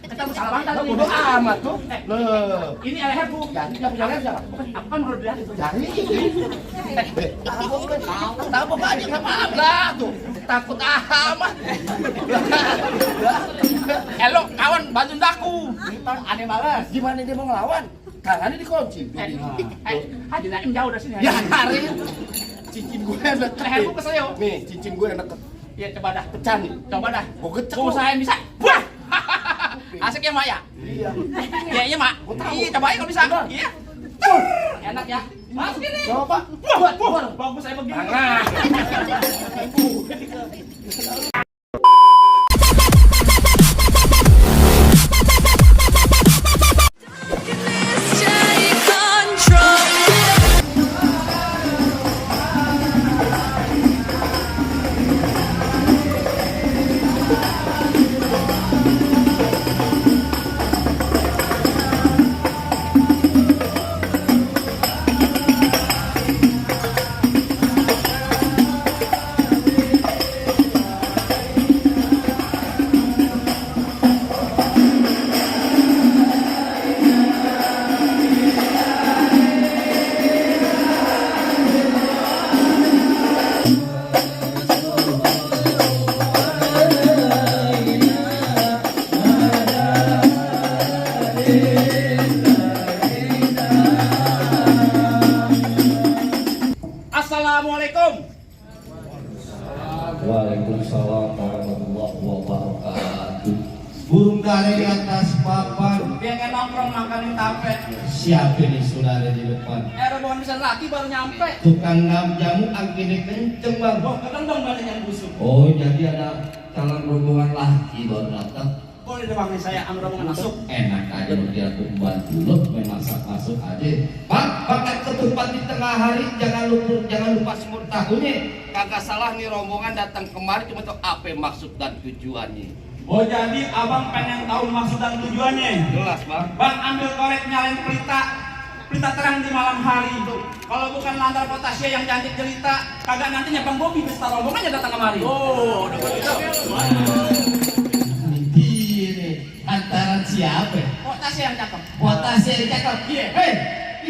Ketemu salah banget bodoh amat tuh. Ini leher Bu. Jadi enggak punya leher siapa? Aku kan baru lihat itu. Jadi. Tahu apa aja enggak apa-apa lah tuh. Takut amat. Elo kawan bantuin aku. Aneh males. Gimana dia mau ngelawan? Tangannya dikunci. Haji Naim jauh dari sini. Ya, hari cincin gue yang deket. Leherku keselio. Nih, cincin gue yang deket. Iya, coba dah. Pecah nih. Coba dah. Gue gecek. Gue usahain bisa. Wah! Asik ya, Mak ya? Iya. Iya, iya, Mak. Iya, cobain kalau bisa. Iya. Enak ya. Masukin nih. Coba. Wah, bagus saya begini. Tangan. Assalamualaikum. Waalaikumsalam warahmatullahi wabarakatuh. Burung dari atas papan. Dia nggak nongkrong makanin tape. Siapa nih saudara di depan? Rombongan bisa lagi baru nyampe. Tukang ngam jamu angkinnya kenceng bang. Wah, keteng dong badannya yang busuk. Oh jadi ada calon rombongan laki baru datang. Boleh deh bang, saya ambil rombongan masuk. Enak aja nanti aku bantu lo main masak masuk aja. Pak, pakai ketupat di tengah hari jangan lupa semur tahunya. Kagak salah nih rombongan datang kemari cuma tahu apa maksud dan tujuannya. Oh jadi abang pengen tahu maksud dan tujuannya? Jelas bang. Bang ambil korek nyalain pelita terang di malam hari itu. Kalau bukan lantar potasia yang cantik jelita, kagak nantinya Bang Bobi beserta rombongannya datang kemari. Oh, udah begitu. Ini antaran siapa? Potasia yang cakep. Potasia yang cakep. Iya. Hei,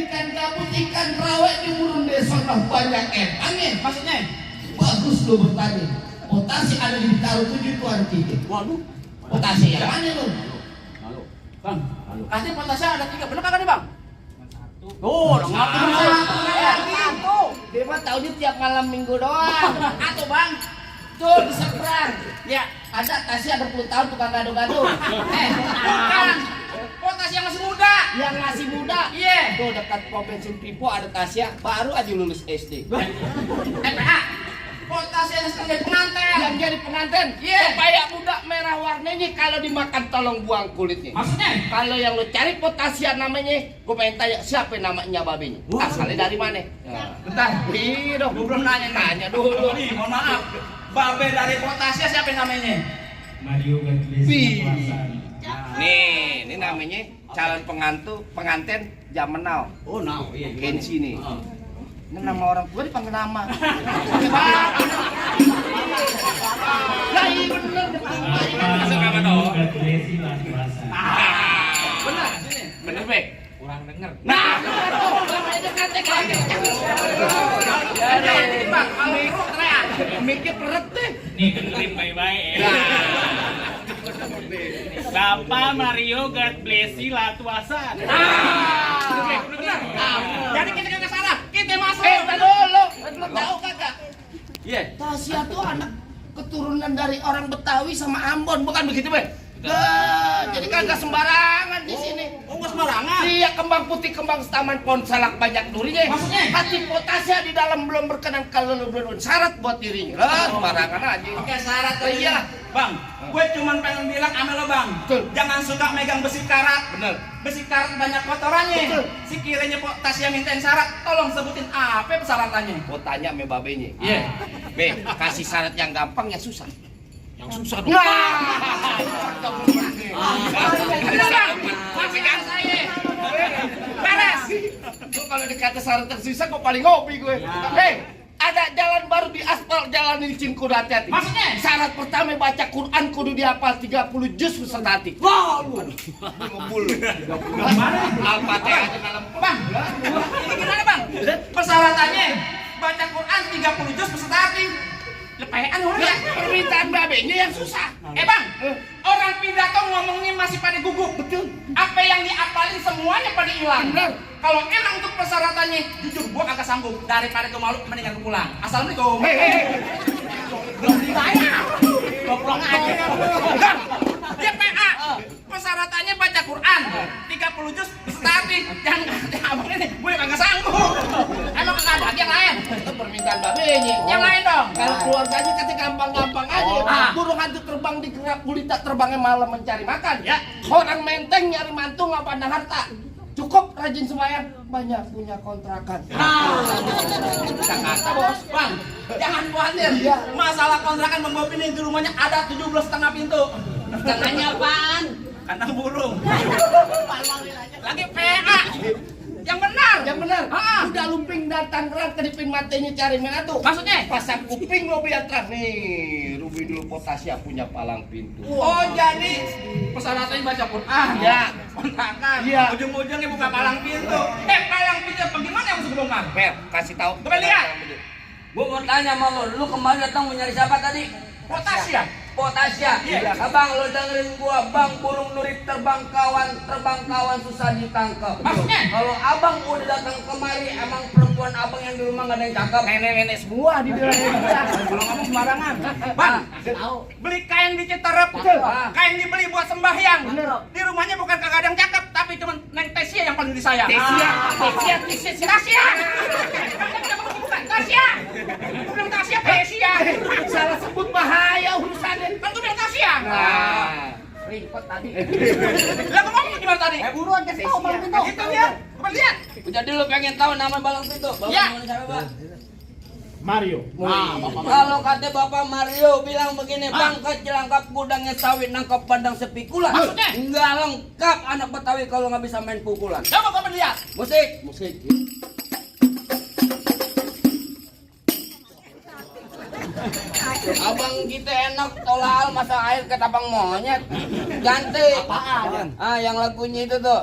ikan gabus, ikan rawe di Murun Desa banyak emangnya. Maksudnya? Bagus lo bertani. Potasia ada di Bintaro 7 tuan tiga. Waduh. Potasia yang mana lo? Halo. Bang, kasih potasia ada 3, bener kagak nih Bang? Oh, udah ngatur satu. Dia mah taunya tiap malam minggu doang. Atau Bang? Tuh di seberang. Ya, Ada Tasya ada 10 tahun tukang gado-gado. bukan. Potasia yang masih muda. Yang masih muda. Iya. Tuh dekat pom bensin Pipo ada Tasya baru aja lulus SD. PA. Potasia yang sekarang jadi pengantin. Yang jadi pengantin. Iya. Pepaya muda merah warnanya kalau dimakan tolong buang kulitnya. Maksudnya? Kalau yang lo cari potasia namanya, gue pengen tanya siapa namanya babenya? Asalnya dari mana? Bentar. Iya dong. Gue belum nanya dulu nih, mohon maaf. Babe dari potasia siapa namanya? Mario Gadlis. Nih, ini namanya calon pengantin zaman now. Oh, now. Iya. Kensi nih. Ini nama orang tua dipanggil nama. Lah iya bener. Mario Gadlis Benar, sini. Bener Bek. kurang denger. Nah, namanya kate lagi. Jadi, Bang, kalau teriak. Mikir peret deh. Nih dengerin baik-baik. Bapak Mario God bless you Latuasan. Benar. Jadi kita kagak salah, kita masuk. Dulu. Lo tahu kagak? Iya. Tasya tuh anak keturunan dari orang Betawi sama Ambon, bukan begitu, Bang? Jadi kagak sembarangan di sini. Oh, nggak sembarangan. Iya, kembang putih, kembang taman pohon salak banyak durinya. Maksudnya? Hati potasia di dalam belum berkenan kalau lu belum syarat buat dirinya. Lah, sembarangan aja. Oke, syarat tuh. Iya. Bang, gue cuman pengen bilang sama lo, Bang. Betul. Jangan suka megang besi karat. Bener. Besi karat banyak kotorannya. Betul. Sekiranya potasia mintain syarat, tolong sebutin apa persyaratannya. Mau tanya sama babenya. Iya. Be, kasih syarat yang gampang ya susah. Yang susah dong. Beres. Lu kalau dikata syarat yang susah, gue paling ngopi gue. Hei, ada jalan baru di aspal, jalan licin kudu hati-hati. Maksudnya? Syarat pertama baca Quran kudu dihafal 30 juz beserta hati. Wah, lu. Ngebul. Gimana? Al-Fatihah aja dalam. Bang, ini gimana bang? Persyaratannya baca Quran 30 juz beserta hati. Lepean orang ya? Permintaan babenya yang susah. Bang, orang pidato ngomongnya masih pada gugup. Betul. Apa yang diapalin semuanya pada hilang. Benar. Kalau emang untuk persyaratannya, jujur gua kagak sanggup. Daripada gua malu, mendingan gua pulang. Assalamualaikum. Belum dibayar. Gua pulang aja. Bang, dia PA. Persyaratannya baca Quran 30 juz beserta hati. Jangan abang ini, gue kagak sanggup. Emang kagak ada yang lain? Itu permintaan babenya. Yang lain dong. Kalau keluarganya ketika gampang-gampang aja, Ah. burung hantu terbang di gerak gulita terbangnya malam mencari makan. Ya. Orang menteng nyari mantu nggak pandang harta. Cukup rajin sembahyang, banyak punya kontrakan. Jakarta bos, bang, jangan khawatir. Iya. Masalah kontrakan Bang Bobi ini di rumahnya ada 17,5 pintu. Tengahnya apaan? Kandang burung. Lagi PA. Yang benar. Yang benar, Ah. udah lumping datang kerang kedipin matanya cari menatu. Maksudnya? Pasang kuping lo biar terang nih. Ruby dulu Potasia punya palang pintu. Oh jadi persyaratannya baca Quran. Ya. Kontrakan. Iya. Ujung-ujungnya buka palang pintu. Palang pintu bagaimana yang mesti bongkar? Ber, kasih tahu. Coba lihat. Gua mau tanya sama lu kemarin datang mau nyari siapa tadi? Potasia. Potasia. Iya. Abang lu dengerin gua, bang burung nurik terbang kawan susah ditangkap. Maksudnya? Kalau abang udah datang kemari, emang perempuan abang yang di rumah nggak ada yang cakep. Nenek-nenek semua di dalam. Kalau ngomong sembarangan. Bang, beli kain di Citerep. Betul. Kain dibeli buat sembahyang. Bener. Di rumahnya bukan kagak ada yang cakep, tapi cuma Neng Tesia yang paling disayang. Tesia. Tasia. Bukan Tasia. Gua bilang Tasia, Tesia. Salah sebut bahaya urusannya. Kan gua bilang Tasia. Nah, ribet tadi. Lah gua ngomong gimana tadi? Buruan kasih tahu Bang Pintu. Itu dia. Coba lihat. Jadi lu pengen tahu nama balang pintu? Bapak Ya. namanya siapa, Pak? Mario. Kalau kata Bapak Mario bilang begini, bang kecil angkap gudangnya sawit nangkap padang sepikulan. Maksudnya? Nggak lengkap anak Betawi kalau nggak bisa main pukulan. Coba gua lihat. Musik. Abang kita enak tolal masa air ke tapang monyet. Ganti. Apaan? Ah, yang lagunya itu tuh.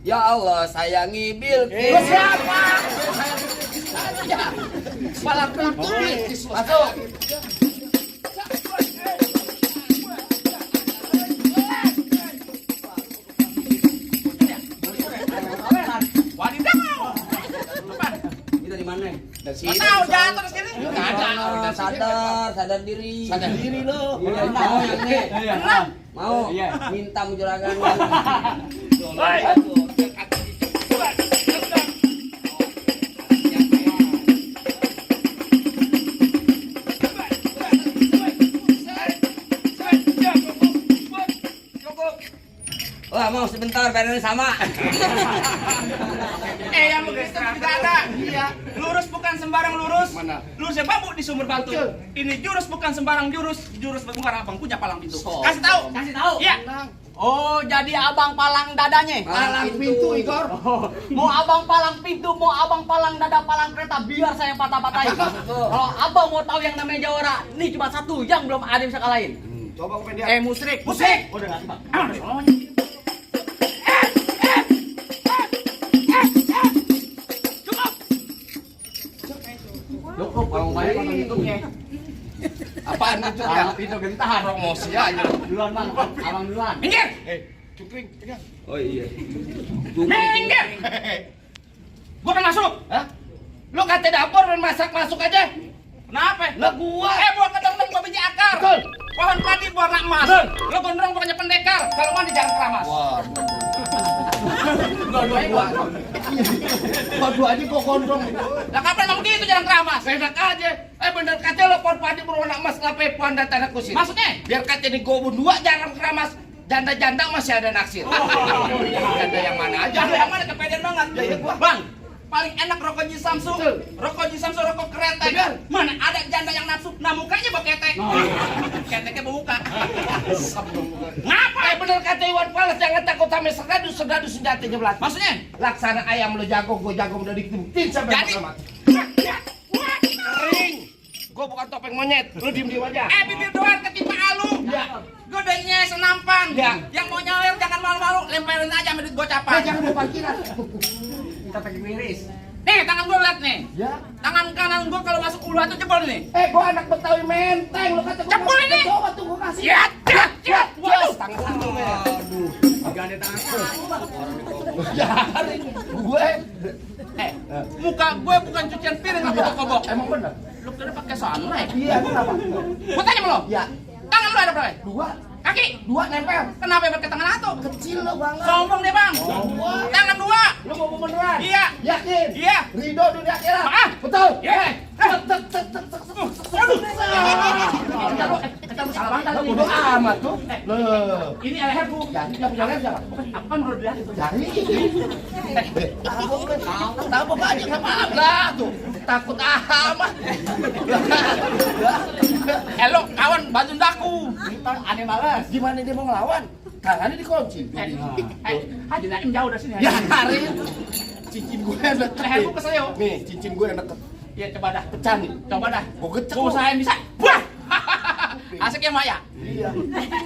Ya Allah sayangi Bilqis. Lu siapa? Palang pintu. Masuk. Wadidaw. Kita di mana? Tahu jatuh di sini. Nggak ada. Sadar diri. Sadar diri lo. Iya, mau yang ini. Benar. Mau minta juragan. Wah, mau sebentar bayarnya sama. Yang begitu juga ada. Iya. Lurus bukan sembarang lurus. Mana? Lurusnya bambu di sumber batu. Betul. Ini jurus bukan sembarang jurus. Jurus bukan abang punya palang pintu. So. Kasih tahu. Kasih tahu. Iya. Oh, jadi abang palang dadanya. Palang pintu, Igor. Mau abang palang pintu, mau abang palang dada, palang kereta, biar saya patah-patahin. Kalau abang mau tahu yang namanya Jawara, ini cuma satu yang belum ada yang bisa kalahin. Coba gue pengen Musrik. Musik. Udah nggak bang. Cukup, kalau banyak kalau hitungnya. apaan itu ya? Pintu gentahan. Promosi aja. Duluan bang, abang duluan. Minggir. Cuping, pegang. Oh iya. Minggir. Gua kan masuk. Hah? Lu kata dapur dan masak masuk aja. Kenapa? Lah gua. Buah kedong gua biji akar. Betul. Pohon padi warna emas. Betul. Lo gondrong pokoknya pendekar. Kalau mandi jangan keramas. Wah. Dua-duanya gua gondrong. Lah kapan emang gitu jangan keramas? Enak aja. Bener kata lo pohon padi berwarna emas ngapain panda tanah kusir. Maksudnya? Biar kata di gobun dua jarang keramas. Janda-janda masih ada naksir. Janda yang mana aja? Janda yang mana kepedean banget. Ya, gua. Bang, paling enak rokok Ji Samsu. Betul. Rokok Ji Samsu rokok keretek. Benar. Mana ada janda yang nafsu, nah mukanya bau ketek. Keteknya bau muka. Ngapa? Bener kata Iwan Fals, jangan takut sama serdadu senjata jebelat. Maksudnya? Laksana ayam lo jago, gue jago udah dikebutin sampai Jadi, kiamat. keren Gua bukan topeng monyet. Lu diem-diem aja. Bibir doang ketimpa alu. Ya. Gedenya senampan. Ya. Yang mau nyawer jangan malu-malu, lemparin aja sama duit gocapan. Jangan mau parkiran. Kita pergi miris. Nih, tangan gua liat nih. Ya. Tangan kanan gua kalau masuk ulu itu jebol nih. Gua anak Betawi menteng, lu kata gua. Jebol ini. Coba tuh gua kasih. Cet, cet, cet. Waduh. Tangan lu, men. Aduh, agak ada tangan. Jari gue. Muka gue bukan cucian piring apa kobok. Emang bener? Lu kira pakai sunlight. Iya, kenapa? Gua tanya sama lo. Ya, Tangan lu ada berapa? 2. Kaki. 2 nempel. Kenapa pakai tangan satu? Kecil lo banget. Sombong deh, Bang. Sombong. Tangan 2. Lu mau beneran? Iya. Yakin? Iya. Ridho dunia akhirat. Ah. Betul. Iya. Aduh. Kita lu salah banget Bodo amat tuh. Loh. Ini leher gua. Jadi yang punya leher siapa? Apa menurut dia? Jadi. Tabok aja sama lah tuh. Takut amat. Lo kawan bantu daku. Aneh males. Gimana dia mau ngelawan? Tangannya dikunci. Haji Naim jauh dari sini. Ya, hari cincin gue yang deket. Leher gua kesel yo. Nih, cincin gue yang deket. Ya coba dah. Pecah nih. Coba dah. Gua gecek. Gua usahain bisa. Wah. Asik ya, Mak ya? Iya.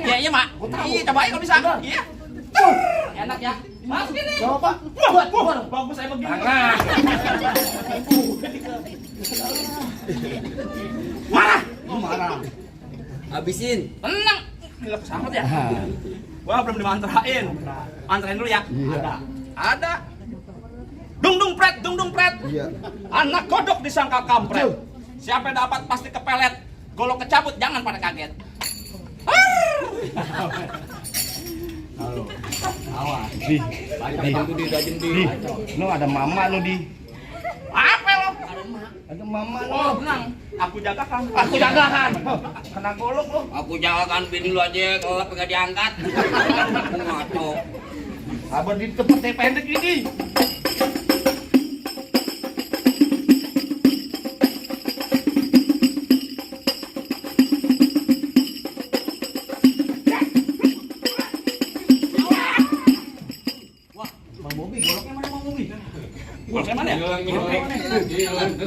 Iya, iya, Mak. Gua tahu. Iya, cobain kalau bisa. Bener. Iya. Enak ya. Masukin nih. Coba. Buat. Bagus saya begini. Tangan. Marah. Marah. Habisin. Tenang. Gila kesamet ya. Wah, belum dimantrain. Antrain dulu ya. Iya. Ada. Dung dung pret. Iya. Anak kodok disangka kampret. Betul. Siapa yang dapat pasti kepelet. Golok kecabut jangan pada kaget. Halo. Awas. Di. Lu ada mama lu di. Apa lo? Ada mama lu. Oh, tenang. Aku jagakan. Aku jagakan. Kena golok lu. Aku jangan bini lu aja kalau pengen diangkat. Aku ngaco. Abang di tempat yang pendek ini. Goloknya mana ya?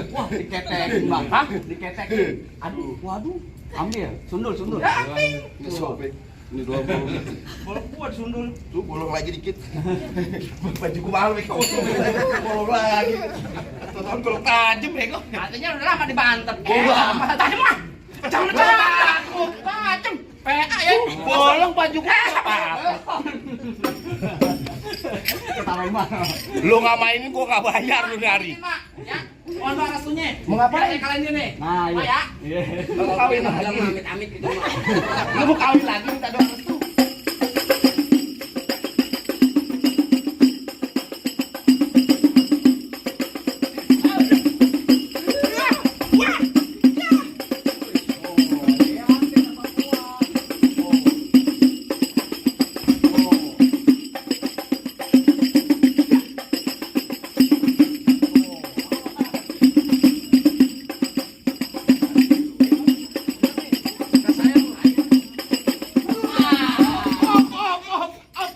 Wah, diketek, Bang. Hah? Diketek. Aduh, waduh. Ambil, sundul. Ini sobek. Ini dua bolong. Golok gua disundul. Tuh bolong lagi dikit. Baju gua mahal Beko. Bolong lagi. Tonton golong tajam Beko. Katanya udah lama dibantet. Bodo amat. Tajam mah. Jangan takut. Tajam. PA ya. Bolong baju gua. Ketawain mah. Lu nggak mainin gua nggak bayar lu dari. Ini, Mak. Ya. Mohon maaf restunya. Mau ngapain? Ya, kalian ini. Nah, Oh, iya. ya. Lu mau kawin Bilang lagi. amit-amit gitu mah. Lu mau kawin lagi minta doa restu.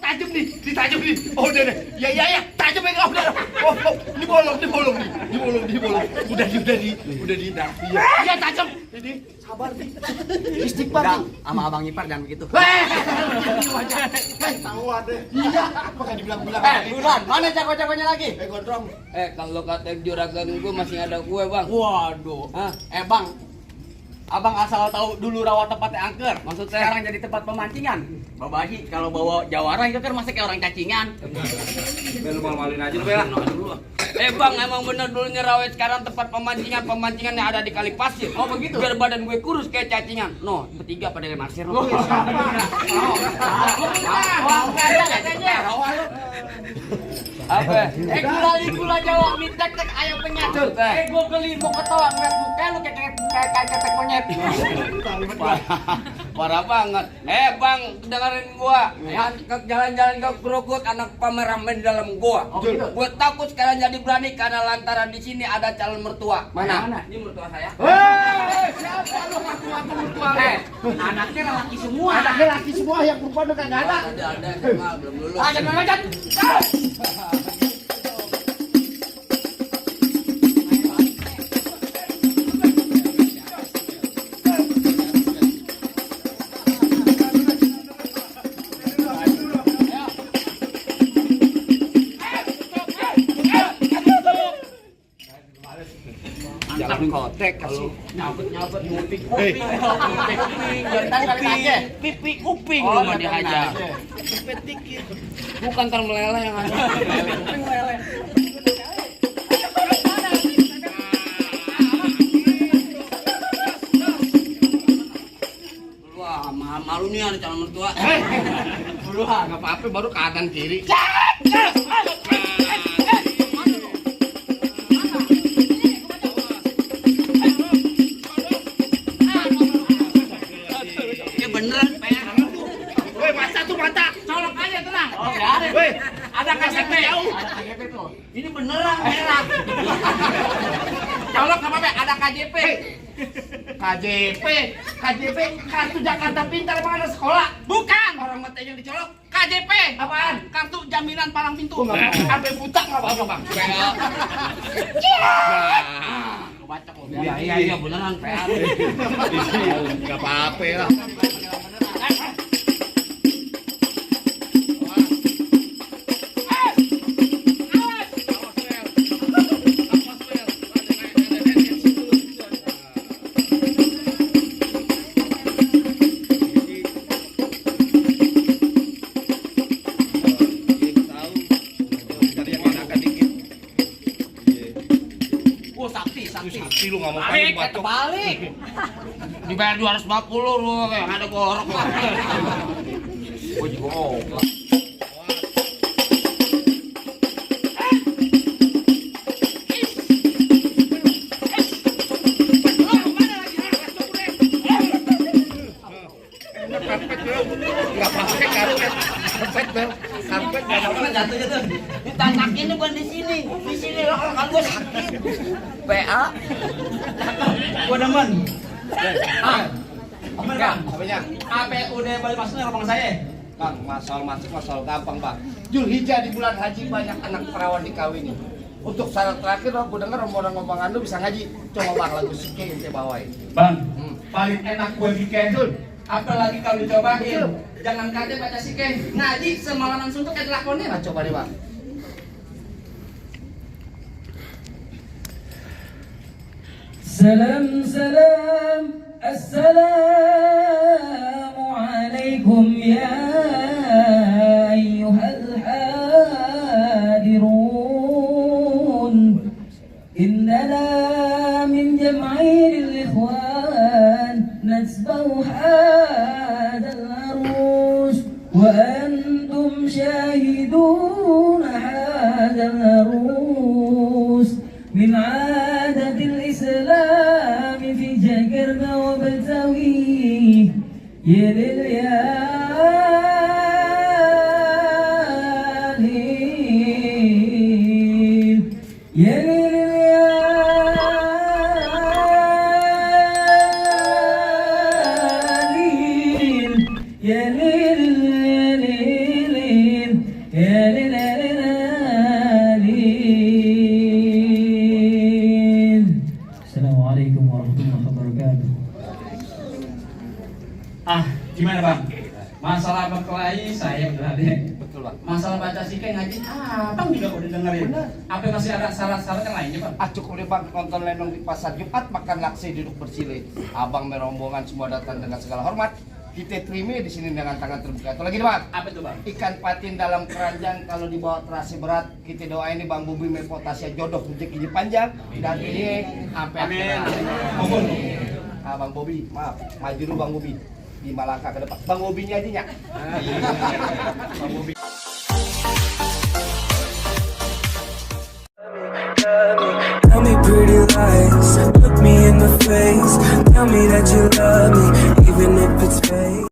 Tajam nih, ditajam nih. Oh udah deh. Ya, tajam Beko. Oh, ini bolong nih. Udah di. Iya tajam. Ini sabar nih. Istighfar Bang, nih. sama Abang Ipar jangan begitu. Tahuan deh. Iya, makanya dibilang-bilang. Buruan, mana jago-jagonya lagi? Gondrong. Kalau kata juragan gue masih ada kue bang. Waduh. Hah? Bang. Abang asal tahu dulu rawa tempatnya angker. Maksud saya sekarang jadi tempat pemancingan. Bapak Haji, kalau bawa jawara itu kan masih kayak orang cacingan. Lu malu-maluin aja lu bela. Bang, emang bener dulunya rawa sekarang tempat pemancingan yang ada di kali pasir. Oh, begitu? Biar badan gue kurus kayak cacingan. No, bertiga pada naksir. Apa? Gula Jawa, mie tek-tek ayam penyet. Gue geli mau ketawa ngeliat muka lu kayak ketek monyet. Parah banget. Bang, dengerin gua. Jalan-jalan ke Krukut anak pameramen di dalam gua. Gua takut sekarang jadi berani karena lantaran di sini ada calon mertua. Mana? Ini mertua saya. Siapa lu ngaku-ngaku mertua lu? Anaknya lelaki semua. Anaknya laki semua yang perempuan udah kagak ada. Ada SMA belum lulus. Jangan ngajak. Dek kasih. Nyabet nguping Hei. kuping jadi kuping pipi kuping Oh, cuma jangan dihajar. aja. Bukan kan meleleh yang ada. Kuping lele. Wah, malu nih ada calon mertua. Buruan, nggak apa-apa baru kanan kiri. Ya beneran, Pak. Woi, mata tuh mata. Colok aja tenang. Oh, ada. Woi, Ada KTP. Ada KGP tuh. Ini beneran merah. Colok apa Pak? Ada KJP. KJP, KJP, kartu Jakarta Pintar mana sekolah? Bukan. Orang mata yang dicolok. KJP. Apaan? Kartu jaminan palang pintu. Sampai buta nggak apa-apa bang. Baca kok. Iya beneran, Pak. Nggak apa-apa ya. Oh, sakti. Sakti lu nggak mau Balik, pakai batuk. Balik. Dibayar 250 lu, yang ada gorok. Gua juga goblok. Karpet lu, nggak pakai karpet. Karpet bel, karpet nggak pakai. Jatuhnya tuh. Ditatakin bukan di sini. Di sini lo kan gua sakit. PA. Gua demen. Enggak, apanya? Apa udah balik masuknya ke rumah saya? Bang, masalah masuk masalah gampang bang. Julhijjah di bulan haji banyak anak perawan dikawini. Untuk syarat terakhir, gue denger rombongan ngomongan lu bisa ngaji. Coba bang lagu Sike yang saya bawain. Bang, paling enak gue bikin. Apalagi kalau dicobain. Jangan kata baca sike. Ngaji semalaman suntuk kayak lakonnya. Nah, coba deh bang. سلام سلام السلام عليكم يا أيها الحاضرون إننا من جمعين الإخوان نتبع هذا العروس وأنتم شاهدون هذا العروس من عادة الإسلام في جاكرتا وبتاوي يا ليل يا ليل يا ليل يا ليل Assalamualaikum warahmatullahi wabarakatuh. Gimana bang? Masalah berkelahi saya udah ada. Betul bang. Masalah baca sike ngaji, bang juga udah dengerin. Apa masih ada syarat-syarat yang lainnya bang? Cukup deh bang, nonton lenong di pasar Jumat, makan laksi duduk bersile. Abang merombongan semua datang dengan segala hormat. Kita terima di sini dengan tangan terbuka. Itu lagi nih bang. Apa itu bang? Ikan patin dalam keranjang kalau dibawa terasi berat, kita doain nih Bang Bobi potasnya jodoh rezekinya panjang dan ini sampai Amin. Bang Bobi, maaf, maju dulu Bang Bobi di Malaka ke depan. Bang Bobinya aja ya. Bang Bobi. Tell me pretty lies, look me in the face. Tell me that you love me, even if it's fake.